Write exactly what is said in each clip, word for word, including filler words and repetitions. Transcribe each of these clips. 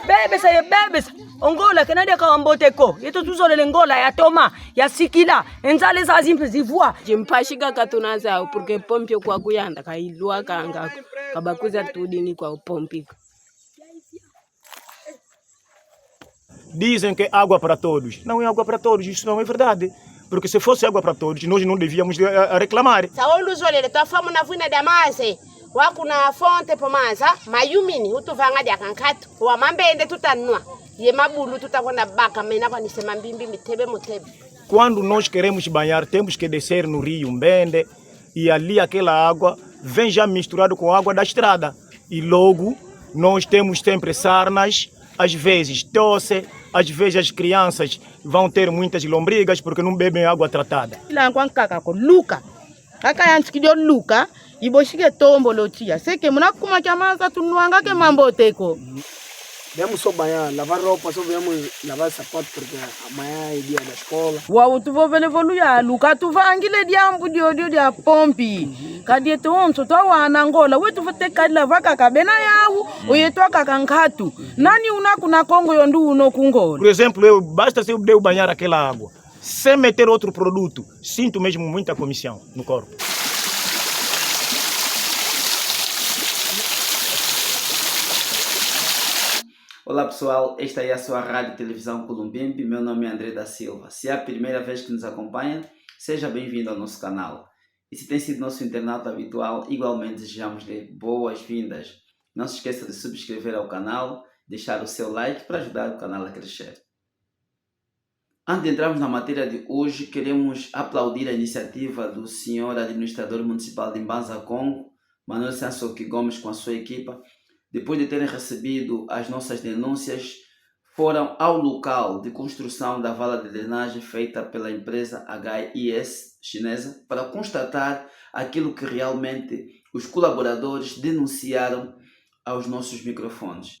Bebesa ye bebesa. O Ngola kena diaka wa mbote ko. Yeto tuzolele Ngola yatoma, yasikila. E nzala zazi mpe zivwa. Zi mpasi kaka tuna zau, porque pompi kwa kuyanda ka ilwakanga ko. Ka bakwiza tudini kwa pompi ko. Dizem que água para todos. Não é água para todos, isso não é verdade. Porque se fosse água para todos, nós não devíamos, eh, eh, reclamar. Sawa luzolele, twafamu na vwina dia maza. Wa kuna fonte po maza mayumini, utuvanga diaka nkatu. Wa mambende tutanwa. Ye mabulu tutakwenda baka, mena kwa nise mambimbi mitebe mutebe. Quando nós queremos banhar, temos que descer no rio Mbende e ali aquela água vem já misturado com a água da estrada. E logo nós temos sempre sarnas, às vezes tosse, às vezes as crianças vão ter muitas lombrigas porque não bebem água tratada. Ila nkwa nkaka ko luka. Kaka yantikidi o luka, ibosike tombolo tiya. Se ke muna kuma kia maza tunwanga ke mambote ko. Viemos só banhar, lavar roupa, só viemos lavar sapato porque amanhã é dia da escola. Wau tuvovele vo luyalu, katuvangila e diambu diodio dia pompi. Kadi eto onso twawana Ngola, wetu fwete kala vaka kabena yau, oyeto akaka nkatu. Nani una kuna Kongo yondi una ku Ngola? Por exemplo, eu, basta se eu deu banhar aquela água, sem meter outro produto, sinto mesmo muita comichão no corpo. Olá pessoal, esta é a sua Rádio Televisão Culumbimbi. Meu nome é André da Silva. Se é a primeira vez que nos acompanha, seja bem-vindo ao nosso canal. E se tem sido nosso internauta habitual, igualmente desejamos-lhe boas-vindas. Não se esqueça de subscrever ao canal, deixar o seu like para ajudar o canal a crescer. Antes de entrarmos na matéria de hoje, queremos aplaudir a iniciativa do senhor administrador municipal de Mbanza Kongo, Manuel Sansoki Gomes, com a sua equipa, depois de terem recebido as nossas denúncias, foram ao local de construção da vala de drenagem feita pela empresa H I S chinesa para constatar aquilo que realmente os colaboradores denunciaram aos nossos microfones.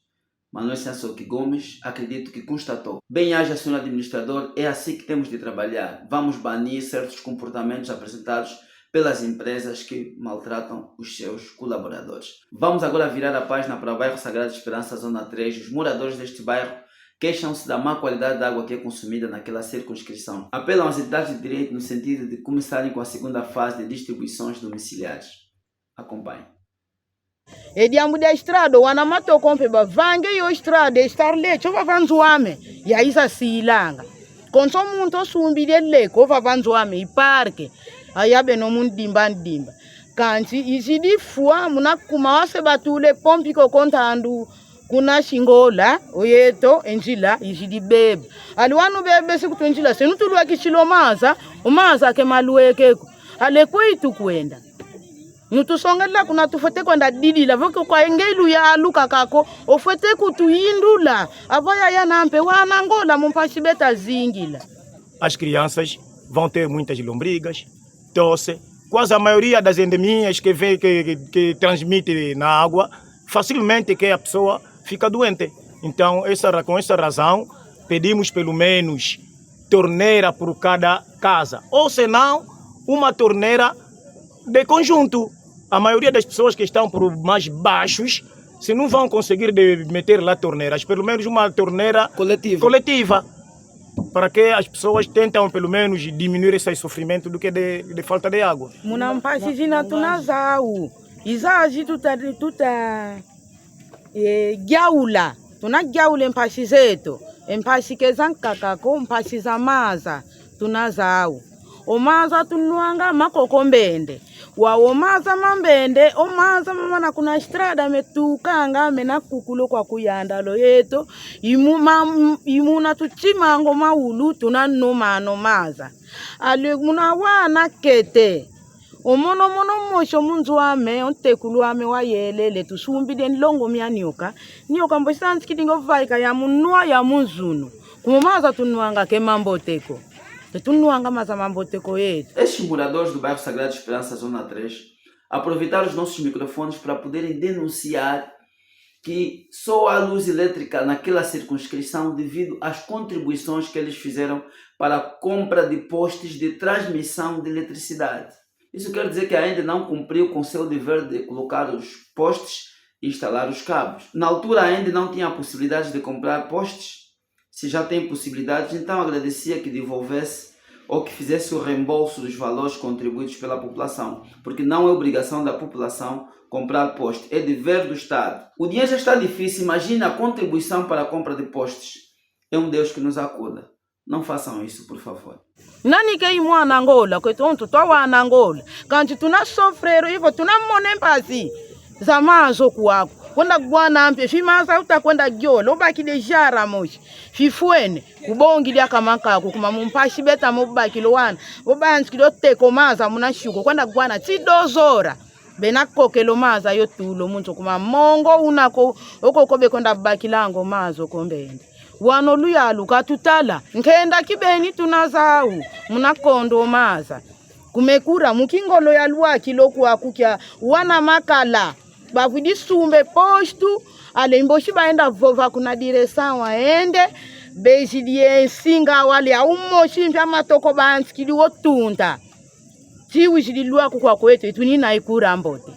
Manuel Sansoki Gomes, acredito que constatou. Bem haja, senhor administrador, é assim que temos de trabalhar. Vamos banir certos comportamentos apresentados pelas empresas que maltratam os seus colaboradores. Vamos agora virar a página para o bairro Sagrada Esperança, zona três. Os moradores deste bairro queixam-se da má qualidade da água que é consumida naquela circunscrição. Apelam às entidades de direito no sentido de começarem com a segunda fase de distribuições domiciliares. Acompanhe. E diambu dia estrada, wana matoko mpe bavanga yo estrada, e Starlet, o vava nzo ame, yaiza silanga. Konso muntu osumbidi e leko, o vava nzo ame, i parque, aya beno mu ndimba ndimba. Kansi izidi fwa, muna kuma wa se batula e pompi ko ku ntandu, kuna Singola, oyeto, e nzila izidi beba. Ali wanu bebese kutu nzila, se nu tulwakisila o maza, o maza ke malweke ko. Ale kwe tukwenda. Nutusongela kuna tufwete kwenda didila, vo ke kwa ngeye luyalu kaka ko, ofwete kutuyindula. Avo yaya na mpe wana Ngola mu mpasi beta zingila. As crianças vão ter muitas lombrigas, tosse. Quase a maioria das endemias que vem, que, que, que transmite na água, facilmente que a pessoa fica doente. Então, essa, ra- com essa razão, pedimos pelo menos torneira por cada casa. Ou senão, uma torneira de conjunto. A maioria das pessoas que estão por mais baixos, se não vão conseguir de meter lá torneiras, pelo menos uma torneira Coletiva. coletiva, para que as pessoas tentam pelo menos diminuir esse sofrimento do que de, de falta de água. Muna mpasi zina tuna zau. Izazi tuta, tuta, e, giaula. Tuna giaula e mpasi zeto. E mpasi ke za nkaka ko, mpasi za maza. Tuna zau. O maza tunwanga makoko mbende. Wa o maza ma mbende, o maza mamana kuna estrada metukanga, mena kukulu kwa kuyanda lo yeto. Imu, ma, imuna tutimanga o maulu, tuna nwa mano maza. Ale muna wana kete. O mono mono mosi o mu nzo ame, o ntekulu ame wayelele, tusumbidi e nlongo mia nioka. Nioka mbo santikidi ngo vaika ya mu nwa ya mu nzunu. Kuma maza tunwanga ke mambote ko. Ke tunwanga maza mambote ko yeto. Estes moradores do bairro Sagrada Esperança, zona três, aproveitaram os nossos microfones para poderem denunciar que só há luz elétrica naquela circunscrição devido às contribuições que eles fizeram para a compra de postes de transmissão de eletricidade. Isso quer dizer que a ENDE não cumpriu com seu dever de colocar os postes instalar os cabos. Na altura ainda não tinha a possibilidade de comprar postes. Se já tem possibilidades, então agradecia que devolvesse ou que fizesse o reembolso dos valores contribuídos pela população, porque não é obrigação da população comprar poste, é dever do Estado. O dinheiro já está difícil, imagina a contribuição para a compra de postes. É um Deus que nos acuda. Não façam isso, por favor. Nani ke i mwana Angola, kwetu ontu twa wana Angola. Kansi tuna sofrer, i vo tuna mona e mpasi za maza kwaku. Kwenda wana mpe, fi maza uta kwenda yola, obakidi e jara mosi. Fifwene, kubongi diaka makaku, kuma mu mpasi beta mo bakidi wana. Obanzikidi o teka o maza muna nsi ko, kwenda wana ti dois horas. Bena kokela o maza yo tula o muntu kuma mongo una ko, oko ko be kwenda bakilanga o maza ko mbende. Wana o luyalu katutala, nkenda kibeni tuna zau, muna konda o maza. Kuma e kura, mu kingolo yalwakila o kwaku kia wana makala. Bavwidi sumba e posto, ale Mbochi baenda vova kuna direção aende, bezidi e nsinga wale au mosi mpe a matoko banzikidi o tunda. Ti wizidi lwaku kwaku eto, e tunina e kura ambote.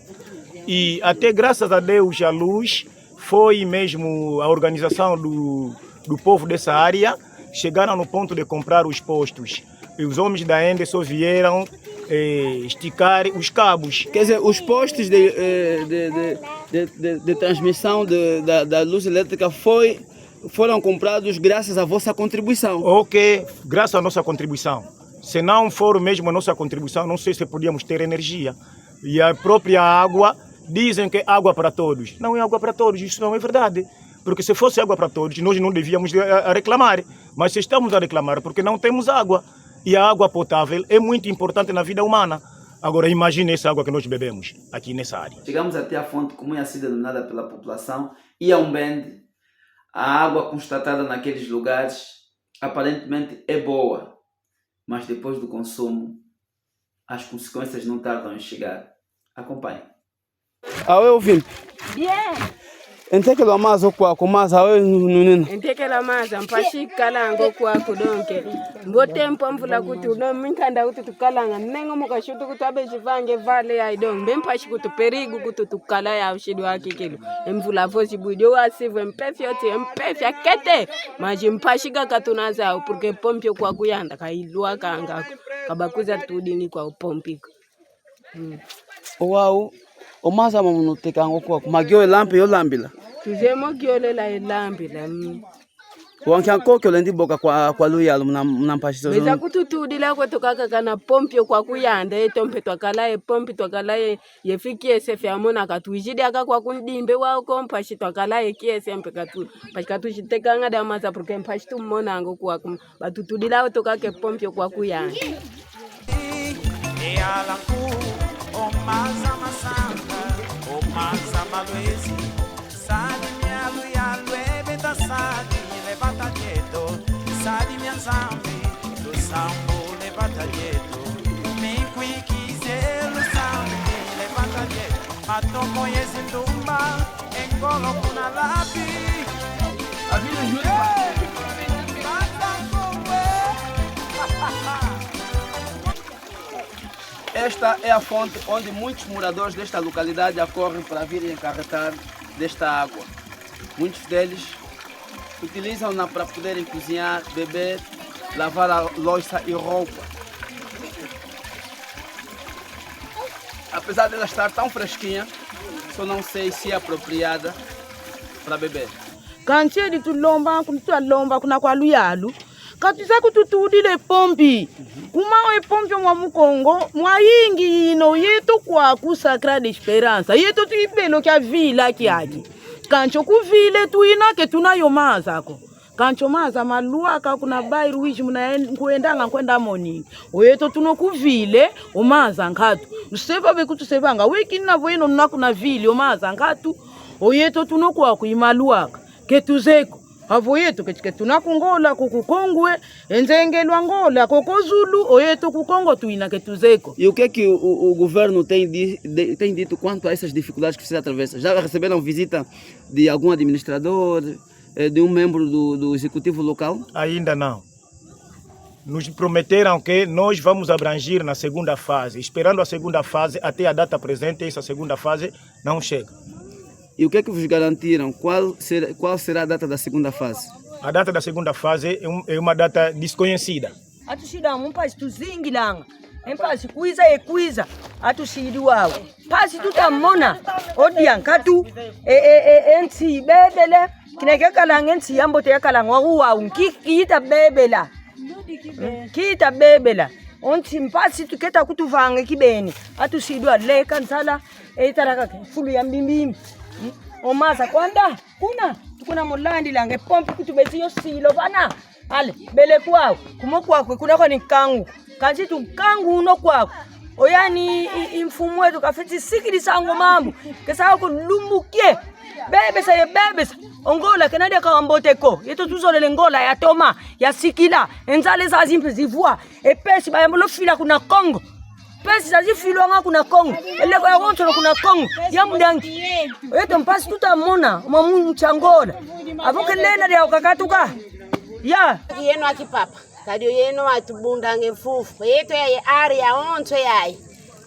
E até graças a Deus, a luz foi mesmo a organização do, do povo dessa área, chegaram no ponto de comprar os postos. E os homens da Ende só vieram, eh, esticar os cabos. Quer dizer, os postes de, eh, de, de, de, de, de transmissão de, da, da luz elétrica foi, foram comprados graças à vossa contribuição. Ok, graças à nossa contribuição. Se não for mesmo a nossa contribuição, não sei se podíamos ter energia. E a própria água, dizem que é água para todos. Não é água para todos, isso não é verdade. Porque se fosse água para todos, nós não devíamos, eh, eh, reclamar. Mas se estamos a reclamar, porque não temos água. E a água potável é muito importante na vida humana. Agora, imagine essa água que nós bebemos aqui nessa área. Chegamos até a fonte, como é assim denominada pela população, Iaumbende. A água constatada naqueles lugares aparentemente é boa, mas depois do consumo, as consequências não tardam em chegar. Acompanhe. Awe ovimpi? Bien. E ntekelo a maza kwaku, maza awe nunina? E ntekelo a maza, mpasi kalanga kwaku, donc. Mbo tempo a mvula kutu, no, minkanda kutu tukalanga, mengo mu kasutu kutu abe zivanga e vale yayi, donc. Mbe mpasi kutu, perigo kutu tukala yau, sidu akikilo. E mvula vo zibwidi, o wasi vo e mpeve yo ti, e mpeve ya kete. Mas mpasi kaka tuna zau, porque pompi kwaku yanda, ka ilwakanga ko. Ka bakwiza tudingi kwa o pompi ko. Mm. O wau, o maza ma munu tekanga kwaku, ma giolela mpe yo lambila? Tuzeye mo giolela ye lambila, mm. Wau nkia nkokio lendi boka kwa, kwa luyalu muna, muna mpasi zozo? Beza kututudila kweto kaka kana pompi kwaku yanda, yeto mpe twakala ye pompi, twakala ye, ye fi kiese fia mona ka twizidi aka kwaku ndimbe wau ko mpasi twakala ye kiese mpe ka tu, mpasi ka twizi tekanga dia maza, porque mpasi tumonanga kwaku. Batutudila o toka ke pompi kwaku yanda. E alanku, o maza masanga, o maza malwezi. Sadi mialu ya lwebe ta sadi levata dieto. Sadi mia Nzambi, lusambu levata dieto. Minkwikizelo sambi levata dieto. Matoko ye zindumba, e nkolo kuna lapi. Esta é a fonte onde muitos moradores desta localidade acorrem para virem carretar desta água. Muitos deles utilizam-na para poderem cozinhar, beber, lavar a louça e roupa. Apesar dela estar tão fresquinha, só não sei se é apropriada para beber. Kansi edi tulomba, kun-, twalomba kuna kwa luyalu. Ka twiza kututudila e pompi. Kuma e pompi mwa mu Kongo, mwayingi yina o yeto kwaku Sacré da Esperança. Yeto tubelo kia vila kiaki. Kansi o ku vila twina ke tuna yo maza ko. Kansi o maza malwaka kuna bairro Uíge muna en-, nkwendanga nkwenda moni. O yeto tuna o ku vila, o maza nkatu. Luseva be kutusevanga. Wekina vo yeno nuna kuna vila, o maza nkatu. O yeto tuna o kwaku i malwaka. Ke tuzeye ko. Avo yeto ke, ke tuna ku Ngola, ko ku Kongo, e nzengelo a Ngola, ko ku zulu, o yeto ku Kongo twina ke tuzeye ko. E o que é que o, o, o governo tem di-, de-, tem dito quanto a essas dificuldades que vocês atravessam? Já receberam visita de algum administrador, eh, de um membro do, do executivo local? Ainda não. Nos prometeram que nós vamos abranger na segunda fase. Esperando a segunda fase, até a data presente, essa segunda fase não chega. E o que é que vos garantiram? Qual será, qual será a data da segunda fase? A data da segunda fase é, um, é uma data desconhecida. Atu sida mu mpasi tuzingilanga. E mpasi kwiza, e kwiza. Atu sidi wau. Mpasi tuta mona. O dia nkatu. E, e, e, e nsi bebele. Kina kiakalanga e nsi ya mbote yakalanga wau wau. Nki kita bebela. Kita bebela. O nsi mpasi tuketa kutuvanga kibeni. Atu sidi wau leka nzala. E tala kaka fulu ya mbimbimbi. O maza kwanda. Kuna. Tukuna mulandilanga. E pompe kutubeti yo silo vana. Ale, bele kwau, kuma kwaku, kuna kwani nkangu. Kansi tu nkangu uno kwaku. O yani i, i mfumu eto kafweti sikidisa ngo mambu. Kesa ko lumbu kie. Bebesa ye bebesa. O ngola kena dia ka mbote ko. Yeto tuzolele ngola ya toma, ya sikila. E nzala zazi mpe zivwa. E pesi bayambolo fila kuna Kongo. Pesi zazi filwanga kuna Kongo. E leko ya wonsono kuna Kongo. Ya mudangi. Yeto mpasi tuta mona, mamu nsi a ngola. Avo ke lenda dia kakatuka. Ya. Yeno aki papa. Kadi yeno atubundanga e vuvu. Yeto ya ye área onso yayi.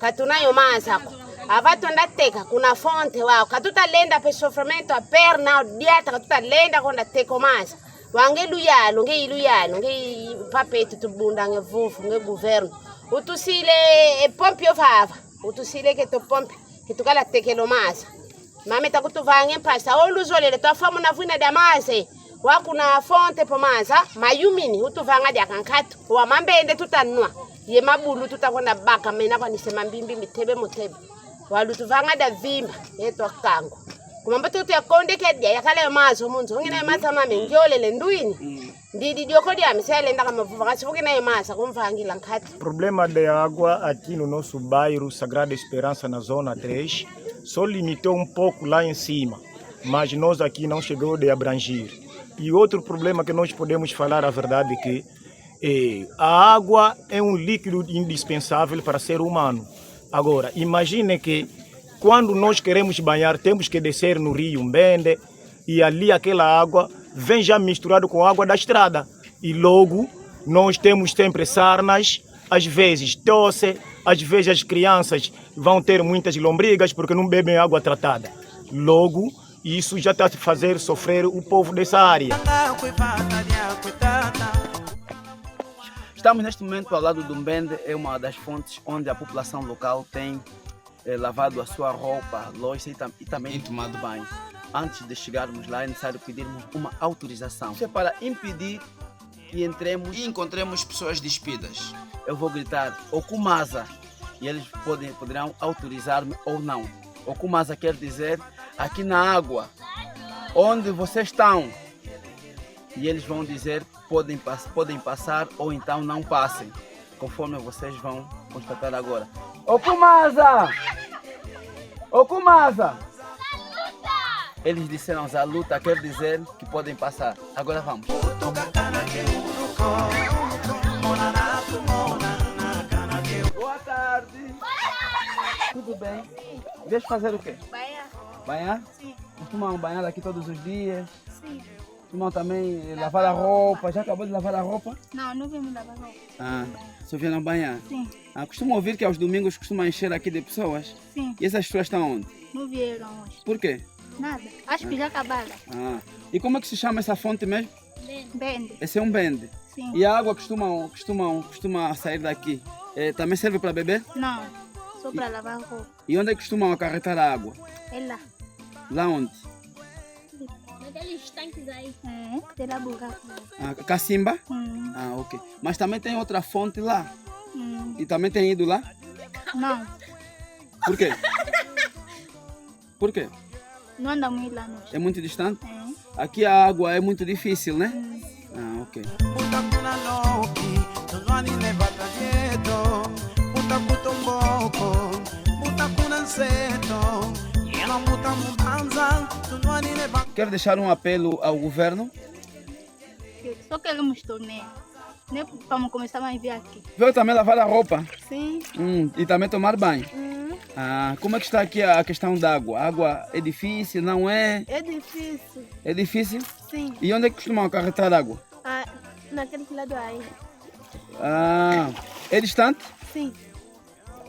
Ka tuna yo maza ko. Ava twenda teka kuna fonte wau. Ka tuta lenda mpe sofrimento a perna, o diata, ka tuta lenda kwenda teka o maza. Wau nge luyalu, nge i luyalu, nge i papa eto tubundanga e vuvu, nge governo. Utusila e pompe yo vava. Utusila keto pompe. Kitukala tekelo maza. Mame ta kutuvanga e mpasi. O luzolele twafwa muna vwina dia maza. Wau kuna fonte mpe maza, mayumini, utuvanga diaka nkatu. Wau mambende tuta nwa. Ye mabulu tuta kwenda baka mena kwani se mambimbi mitebe mutebe. Wau lutuvanga dia vimba, yeto akangu. Kuma mbote tuta ya konde ke dia, yakala yo maza o mu nzo. Ngina yo maza mame, ngiolele ndwini. Ndidi dioko diame, se yalendaka mavuva, kansi vo kina yo maza, kumvangila nkatu. Problema de água aqui no nosso bairro Sagrada Esperança, na zona três, só limitou um pouco lá em cima, mas nós aqui não chegou de abranger. E outro problema que nós podemos falar a verdade é que, eh, a água é um líquido indispensável para ser humano. Agora, imagine que quando nós queremos banhar, temos que descer no rio Mbende, e ali aquela água vem já misturado com a água da estrada. E logo nós temos sempre sarnas, às vezes tosse, às vezes as crianças vão ter muitas lombrigas porque não bebem água tratada. Logo, isso já está a fazer sofrer o povo dessa área. Estamos neste momento ao lado do Mbende, é uma das fontes onde a população local tem, eh, lavado a sua roupa, louça e tam-, e também tomado banho. Antes de chegarmos lá, é necessário pedirmos uma autorização. Isso é para impedir que entremos e encontremos pessoas despidas. Eu vou gritar: "Oku maza", e eles podem, poderão autorizar-me ou não. Oku maza quer dizer aqui na água, onde vocês estão. E eles vão dizer: "Podem pas-, podem passar ou então não passem", conforme vocês vão constatar agora. Oku maza! Oku maza! Eles disseram: "Zaluta", quer dizer que podem passar. Agora vamos. Boa tarde. Tudo bem? Vieres fazer o quê? Banhar. Banhar? Sim. Costumam banhar aqui todos os dias? Sim. Costumam também, eh, lavar a roupa? Já acabou de lavar a roupa? Não, não viemos lavar roupa. Ah, só vieram banhar? Sim. Ah, costumo ouvir que aos domingos costuma encher aqui de pessoas. Sim. E essas pessoas estão onde? Não vieram hoje. Por quê? Nada. Acho que já acabaram. Ah. E como é que se chama essa fonte mesmo? Bende. Esse é um bende. Sim. E a água costuma, costuma, costuma sair daqui? Eh, também serve para beber? Não, só para lavar roupa. E onde é que costumam acarretar a água? É lá. Lá onde? Naqueles tanques aí. Hum, tem lá buraco. Ah, Cacimba? Hum. Ah, ok. Mas também tem outra fonte lá? Hum. E também tem ido lá? Não. Por quê? Por quê? Não andamos lá, nós. É muito distante? É. Aqui a água é muito difícil, né? Hum. Ah, ok. Mbuta kuna Loki, tunwani ne vata dieto. Mbuta kutomboko, mbuta kuna nseto. Yeno mbuta mubanza, tunwani ne va- Quer deixar um apelo ao governo? Só queremos torneira. Nem vamos começar mais vir aqui. Veio também lavar a roupa? Sim. Hum, e também tomar banho? Hum. Ah, como é que está aqui a questão da água? A água é difícil, não é? É difícil. É difícil? Sim. E onde é que costumam acarretar água? Ah, naquele lado aí. Ah, é distante? Sim.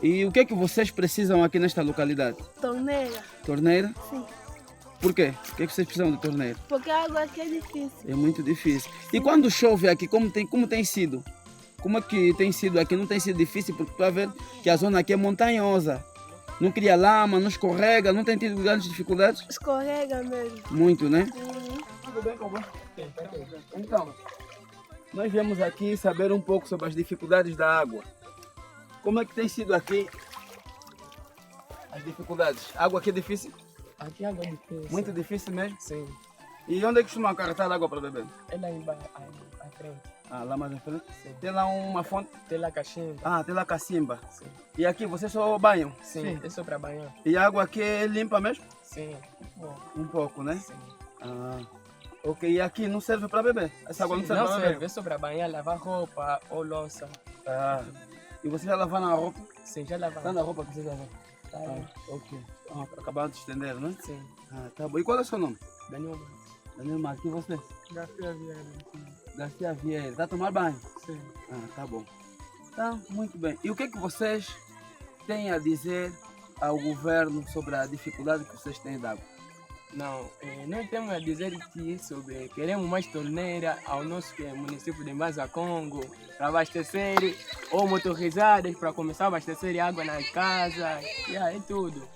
E o que é que vocês precisam aqui nesta localidade? Torneira. Torneira? Sim. Por quê? Por que que vocês precisam de torneira? Porque a água aqui é difícil. É muito difícil. E quando chove aqui, como tem, como tem sido? Como é que tem sido aqui? Não tem sido difícil, porque estou a ver que a zona aqui é montanhosa. Não cria lama, não escorrega, não tem tido grandes dificuldades? Escorrega mesmo. Muito, né? Uhum. Tudo bem com você? Então, nós viemos aqui saber um pouco sobre as dificuldades da água. Como é que tem sido aqui as dificuldades? A água aqui é difícil? Aqui a água é difícil. Muito difícil mesmo? Sim. E onde é que costuma carretar água para beber? É lá embaixo, aí, à frente. Ah, lá mais à frente? Sim. Tem lá uma fonte? Tem lá cachimba. Ah, tem lá cacimba. Sim. E aqui vocês só banham? Sim, é só para banhar. E a água aqui é limpa mesmo? Sim. Bom, Um pouco, né? sim. Ah. Ok, e aqui não serve para beber? Essa água não serve Não para serve, beber? É só para banhar, lavar roupa ou louça. Ah. E vocês já lavaram a roupa? Sim, já lavamos. Está na roupa que vocês lavaram? Tá Ah, aí. Ok. Ah, acabaram de estender, né? Sim. Ah, tá bom. E qual é o seu nome? Daniel Marques. Daniel Marques. E você? Garcia Vieira. Garcia Vieira. Está a tomar banho? Sim. Ah, tá bom. Tá, muito bem. E o que é que vocês têm a dizer ao governo sobre a dificuldade que vocês têm de água? Não, eh, nós temos a dizer que sobre, queremos mais torneira ao nosso, que é, município de Mbanza Kongo, para abastecer, ou motorizadas para começar a abastecer água nas casas. Yeah, é tudo.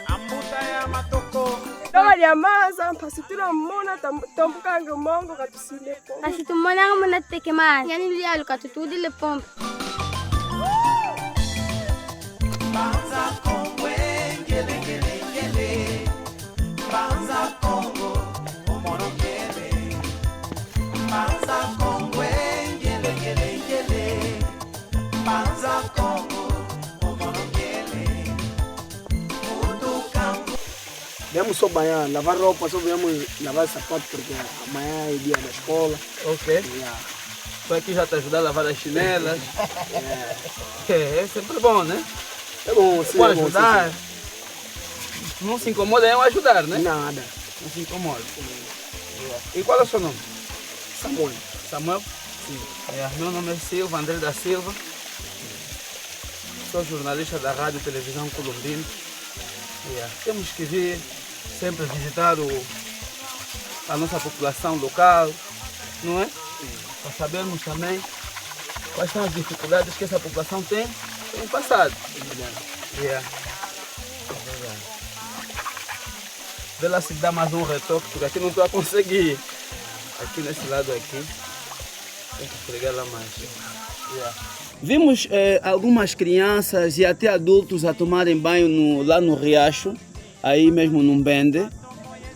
Ambuta ya matoko. Toma de amaza, mpasi tuna mona, tam- tombuka nge mongo, katusile po. Kasi tumonanga muna teke mazi. Yani lialu katutudile pompe. Mbanza Kongo, ngele, ngele, ngele. Mbanza Kongo, omono ngele. Mbanza Kongo, ngele, ngele, ngele. Mbanza Kongo, omono ngele. Mutuka. Viemos só banhar, lavar roupa, só viemos lavar sapato porque amanhã é dia da escola. Ok. Yeah. Estou aqui já te ajudar a lavar as chinelas. Yeah. É, é sempre bom, né? É bom, sim. Vou É bom, ajudar. Sim, Não se incomoda em ajudar, sim. Né? Nada. Não se incomoda. E qual é o seu nome? Samuel. Samuel? Sim. É, meu nome é Silva, André da Silva. Sou jornalista da Rádio e Televisão Colombina. Yeah. Temos que vir sempre visitar o, a nossa população local, não é? Para sabermos também quais são as dificuldades que essa população tem, tem passado. Yeah. Vê lá se dá mais um retoque, porque aqui não estou a conseguir. Aqui nesse lado aqui. Tem que esfregar lá mais. Yeah. Vimos eh, algumas crianças e até adultos a tomarem banho no- lá no riacho, aí mesmo no Mbende.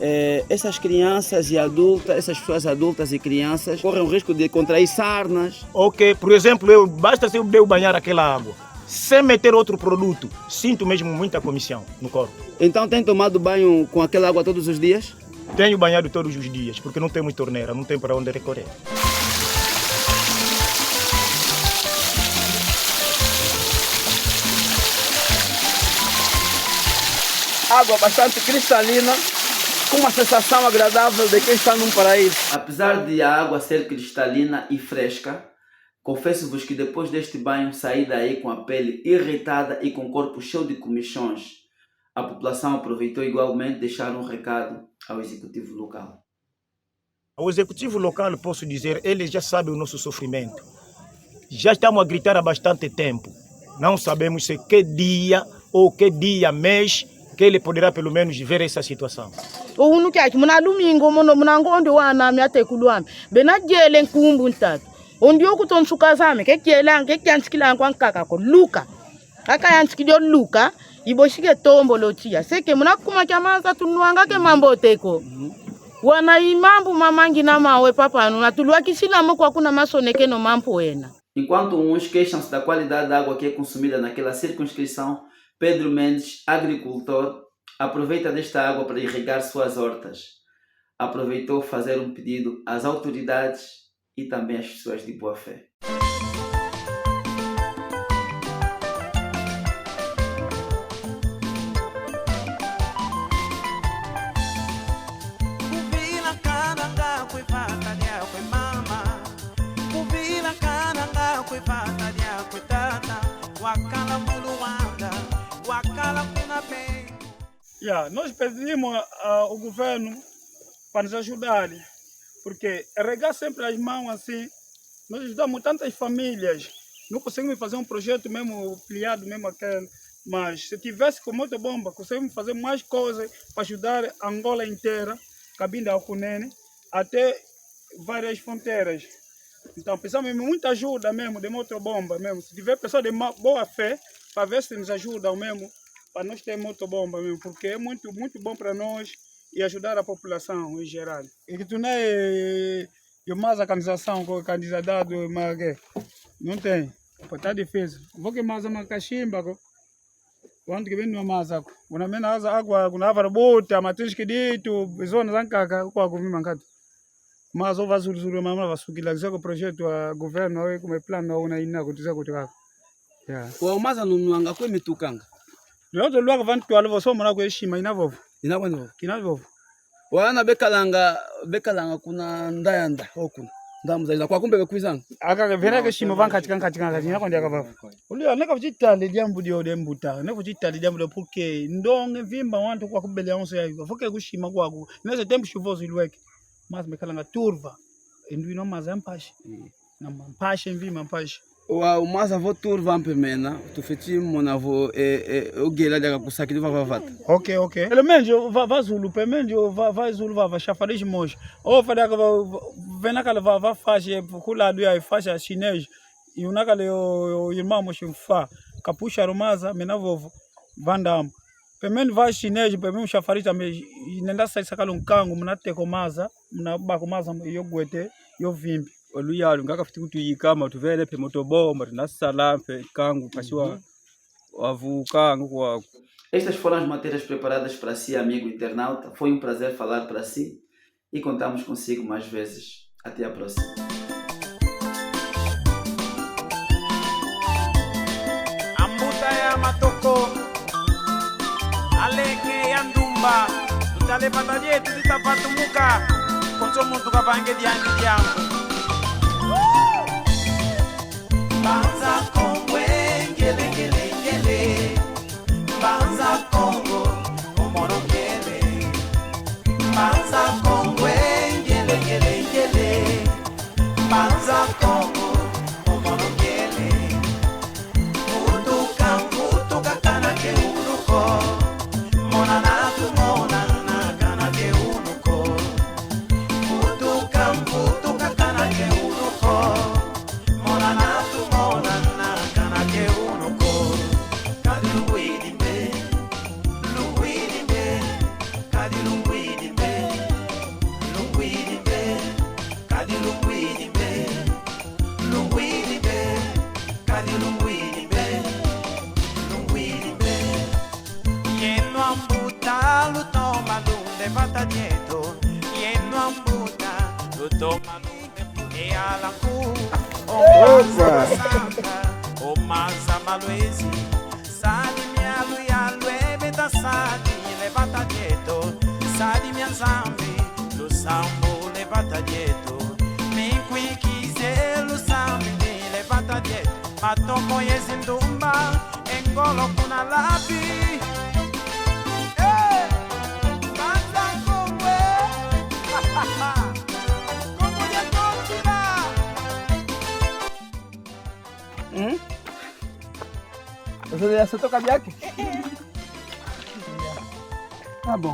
Eh, essas crianças e adultas, essas pessoas adultas e crianças correm o risco de contrair sarnas. Ok, por exemplo, eu basta se eu devo banhar aquela água, sem meter outro produto, sinto mesmo muita comichão no corpo. Então tem tomado banho com aquela água todos os dias? Tenho banhado todos os dias, porque não temos torneira, não tem para onde recorrer. Água bastante cristalina, com uma sensação agradável de quem está num paraíso. Apesar de a água ser cristalina e fresca, confesso-vos que depois deste banho saí daí com a pele irritada e com o corpo cheio de comichões. A população aproveitou igualmente deixar um recado ao executivo local. Ao executivo local, posso dizer, ele já sabe o nosso sofrimento. Já estamos a gritar há bastante tempo. Não sabemos se que dia ou que dia, mês, que ele poderá pelo menos ver essa situação. Unu kiaki muna lumingu mono, muna ngondo wana ami atekulu ami bena diele nkumbu ntatu. O ndioku to nsuka zame ke kielanga, ke kiantikilanga kwa nkaka ko, luka. Kaka yantikidi o luka, i bosi ke tombolo tiya. Se ke muna kuma kia maza tunwanga ke mambote ko. Wana i mambu mama ngina mawe, papa, anu natulwakisila mo kwa kuna masonekeno mampu ena. Enquanto uns queixam-se da qualidade da água que é consumida naquela circunscrição, Pedro Mendes, agricultor, aproveita desta água para irrigar suas hortas. Aproveitou fazer um pedido às autoridades e também às pessoas de boa fé. Yeah, nós pedimos a- ao governo para nos ajudar, porque regar sempre as mãos assim, nós ajudamos tantas famílias, não conseguimos fazer um projeto mesmo ampliado, mesmo aquele, mas se tivesse com motobomba, conseguimos fazer mais coisas para ajudar Angola inteira, cabinda ao Cunene, até várias fronteiras. Então, precisamos de muita ajuda mesmo, de motobomba mesmo. Se tiver pessoa de ma- boa fé, para ver se nos ajudam mesmo, para nós ter motobomba mesmo, porque é muito, muito bom para nós e ajudar a população em geral. E que tu não é, e mais a canalização, com a canalização, mas que não tem. Pô, tá difícil. Vou que mais uma cachimba, co- Wantu ke beni nwa maza ko. Kuna mena aza agwa, kuna avara bota, matushi kiditu, zona zankaka, kwa kuvima nkatu. Maza ova zulu zulu, mama vasukila, zako projeto wa governo, awe kuma plano, una ina, kutuza kutuka. Ya. Wa maza nunwanga kwe mitukanga. Leo to lwaka vantu kwa levo somo na kwe shima, ina vovo. Ina kwa ni vovo. Kina vovo. Wana bekalanga, bekalanga kuna ndayanda, okuna. Ndamu za ila kwa kumbe bekwizanga. Aka vena ke shima va nkati ka nkati ka nkati, ina kwa ndiaka vava. Uli anaka vutitale diambu dio de mbuta, ne vutitale diambu dio, porque ndonge vimba wantu kwa kubele onse ya, faut que kushima kwaku. Nesse tempo chuvoso ilweke. Mas mekalanga turva. Endu ino maza mpasha. Na mpasha, mvimba mpasha. Wa, o maza vo turva mpe mena, tufweti mona vo, e, e, o gela diaka kusakidi vava vata. Ok, ok. Pelo menos, va, va zulu, pelo menos, va, va zulu, va, va chafariz moja. O, va diaka, va, va, vena kala, va, va faixa, kula du ya faixa chinês. E una kala, o, o, irmão, moshi fa. Kapuxa romaza, mena vovo. Vandam. Pelo menos, va chinês, pelo menos, chafariz também. E nenda sai sakalo nkangu, muna teko maza, muna bako maza, yo gwete, yo vimbi. O luyalu, nga kafweti kutuyika, ma tuvene mpe motobomba, tuna sala mpe nkangu, kasi wa, wavuka, ngu kwa. Estas foram as matérias preparadas para si, amigo internauta. Foi um prazer falar para si e contamos consigo mais vezes. Até à próxima. Ambuta ya Matoko, Aleke ya Ndumba, tutale pata dietu ditavatumuka, konso muntu kavange diandi diambu. Mbanza Kongo, ngele, ngele, ngele. Mbanza Kongo, o mono ngele. Mbanza Kongo, ngele, ngele, ngele. Mbanza Kongo, o mono ngele. Mvutuka, mvutuka, kana ke unu ko. Monana tumonana, kana ke unu ko. Mvutuka, mvutuka, kana ke unu ko. Monana tumonana, kana ke unu ko. Kadi lungwidi mpe, lungwidi mpe, kadi lungwidi mpe, lungwidi mpe, kadi lungwidi mpe, lungwidi mpe, kadi lungwidi mpe, lungwidi mpe. Yeno ambuta lutoma lunde vata dieto, yeno ambuta lutoma lunde. E alaku, o Opa! Maza Sanga, o Maza Malwezi, sadi mia luyalu e beta sadi le vata dieto, sadi mia Nzambi, lusambulu le vata dieto, minkwikize lusambidi le vata dieto, Matoko ye Zindumba, e ngolo kuna labi. Eh, Mbanza Kongo, eh. Kongo dia Kongo. Hmm? Você já soltou o cabiaque? Tá bom.